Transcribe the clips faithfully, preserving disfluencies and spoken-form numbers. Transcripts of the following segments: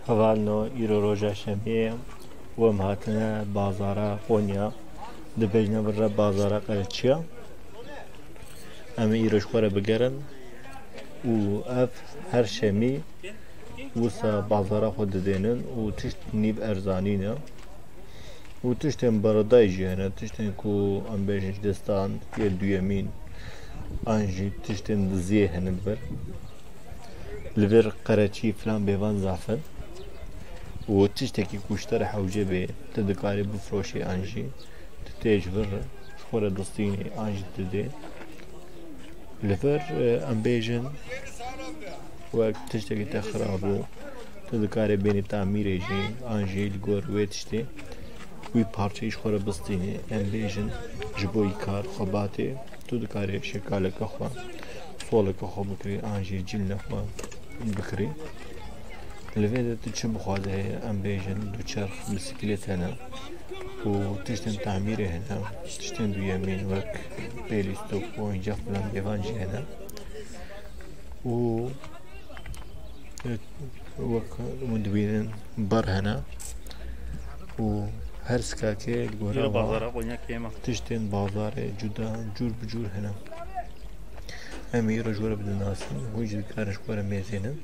Hevalno, îro roja şemiyê ye û em hatine bazara Qonya, dibêjne vir re bazara Qereçiya. Em ê îro ji xwe re bigerin û ev her şemî wisa bazara xwe didênin û tişt nîv erzanî ne. Û tiştên beredayî jî hene, tiştên ku em bêjin ji destan yê duyemîn an jî tiştên diziyê hene li vir. Li vir qereçî filan bêvan zaf in. Û tiştekî ku ji te re hewce bê, tu dikarî bifroşî an jî tu tê ji vir ji xwe re distînî an jî didê. Li vir, e, em bêjin wek tiştekî te xirab bû, tu dikarê bênî tamîrê jî an jî li gor wê tiştê wî parçeyî ji xwe re bistînî. Em bêjin ji bo yî kar xebatê tu dikarê şekaleke xwe, soleke xwe bikirî an jî cîlne xwe bikirî. Li vê de tu çi bixwaze heye, em bêjin duçerx, bisiklêt hene û tiştên tamîrê hene, tiştên duyemîn wek pêlîstok û înca filan bêvan jî hene. Û, e, wek hûn dibînin ber hene û her sikakê li gora Îro bazara Qonya kêm e. Tiştên bazarê cuda cûr bi cûr hene. Em ê îro ji we re bidinasin, hûn jî dikarin ji xwe re mêzênin.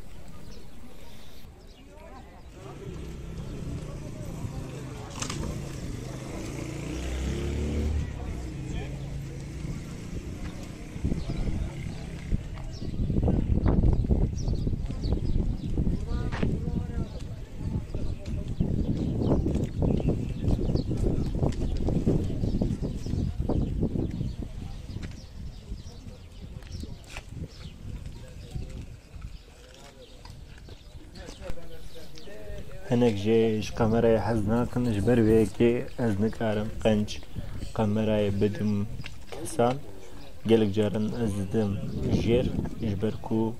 Hinek jê ji kamerayê hez nakin, ji ber vê yekê ez nikarim qenc kamerayê bidim kesan. Gelek caran ez didim jêr, ji ber ku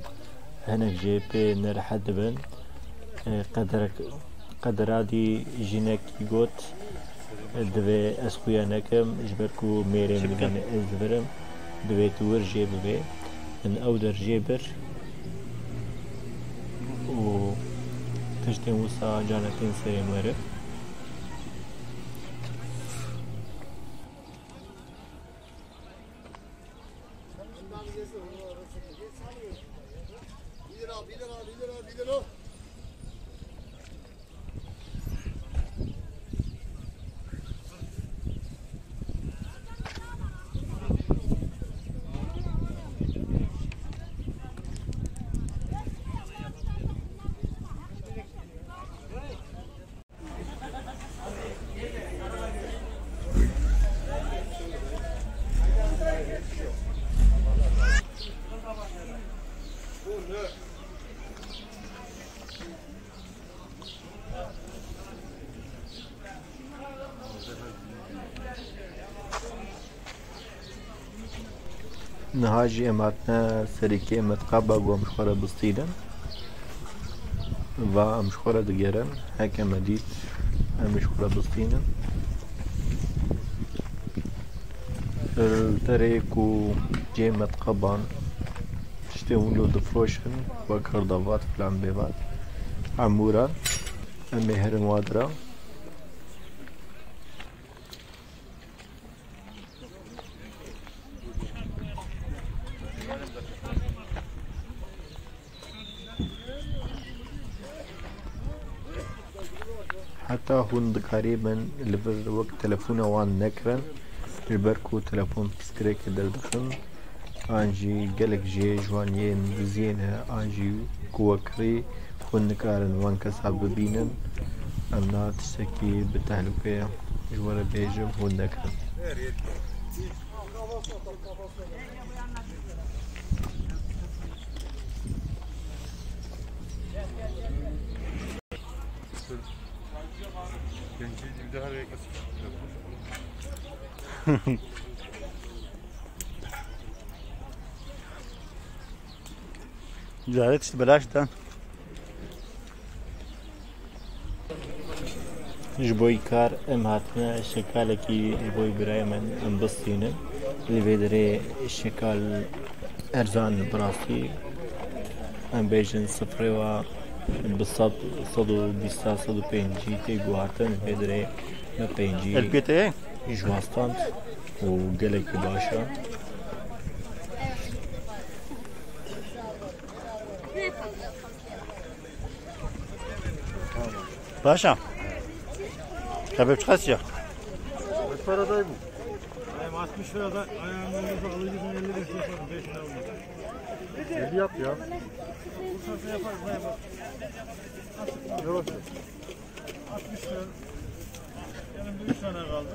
hinek jê pê nerehet dibin. E, qederek, qederadî jinekî got, Divê ez xuya nekim, ji ber ku mêrê min digane ez divirim, divê tu wir jê bibê. Min ew der jê bir û tiştên wisa canetin serê me re. Niha jî em hatine serîkê metqaba ku em ji xwe re bistînin. Va em ji xwe re digerin, heke me dît, em ê ji xwe re bistînin. Li derê ku cihê metqaban tiştê wilo difroşin, wek hirdavat, filan bêvan, hemûran, em ê herin wa dira. Heta hûn dikarîbin li vir wek telefona wan nekirin, ji ber ku telefon pirsgirêkê derdixin, an jî gelek jê ji wan yên diziyê ne, an jî ku we kirî, hûn nikarin wan kesa bibînin. Em niha tiştekî bi tehlûke ye. Ji we re bêjim, hûn nekirin. Carê tişt belaş dan. Ji bo yî kar em hatine şekalekî ji bo yî birayê min em bistînin. Li vê derê şekal erzan bi rastî. Em bêjin sifrê wa Bi sed, sed û bîst, sed û pêncî tê guhartin, vê dirê me pêncî El pê te ye? Ji we stand û gelekî baş e. Paşa. Tabii çıkar ya. Kaç para dayı bu? Dayım altmış lira da ayağın olursa alacaksın elli beş yaparım. Beş lira olmaz. Elli yap ya. Bursa'da yaparız dayım bak. Yavaş yap. Altmış lira. Elimde üç tane kaldı.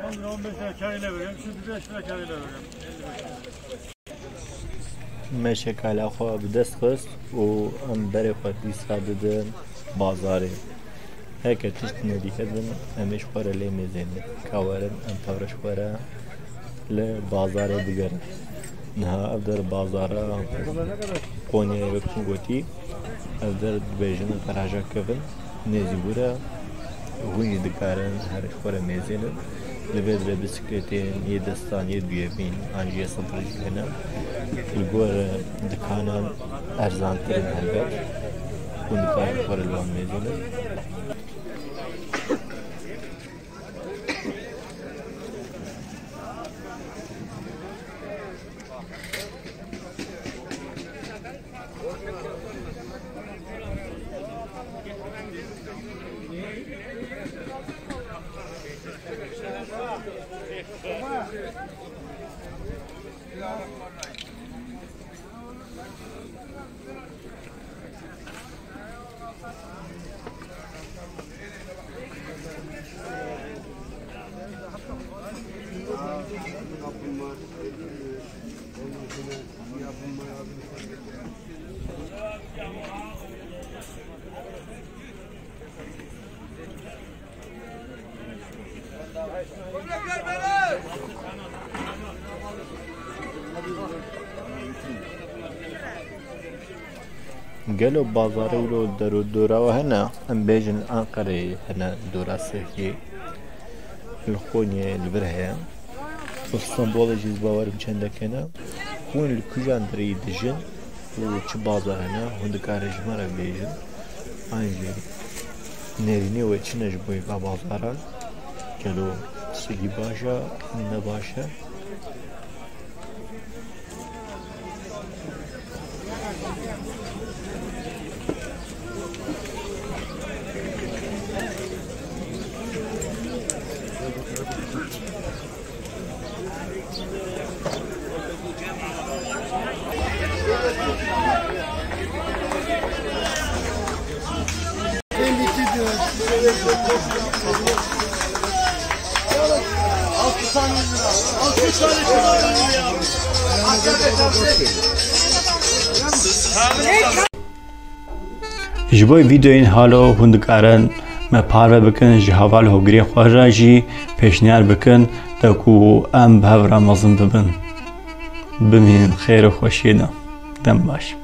On lira, on beş lira kârıyla veriyorum. Şimdi beş lira kârıyla veriyorum. Elli beş lira. Me şekala xwe bi dest xist û em berê xwe dîsa didin bazarê. Heke tişt nedîhibin, em ê ji xwe re lê mêzênin. Ka werin, em tevre ji xwe re li bazarê bigerin. Niha ev der bazara Qonyayê wek min gotî, ev der dibêjin garaja kevin, nêzî wir e, hûn jî dikarin her ji xwe re mêzênin. Li vê dirê bisiklêtên yê destan yê duyemîn an jî yê sedrî jî hene. Li gor dikanan erzantir in helbet. Hûn dikarin xwe re li wan mêzênin. Gelo bazarê wilo der û dora we hene? Em bêjin Anqereyê hene dora Sêrkê, li Qonyê li vir heye. Li Stenbolê jî ez bawerim çendek hene. Hûn li kîjan derê dijin û çi bazar hene, hûn dikarin ji me re bêjin. An jî nêrînê we çi ne ji bo va bazaran? Gelo tiştekî baş e, ne baş e? Ji bo vîdeoyên halo hûn dikarin me parve bikin, ji heval hogirê xwe re jî pêşniyar bikin, de ku em bi hev re mezin bibin. Bimînin xêr û xweşiyê de. Dem baş.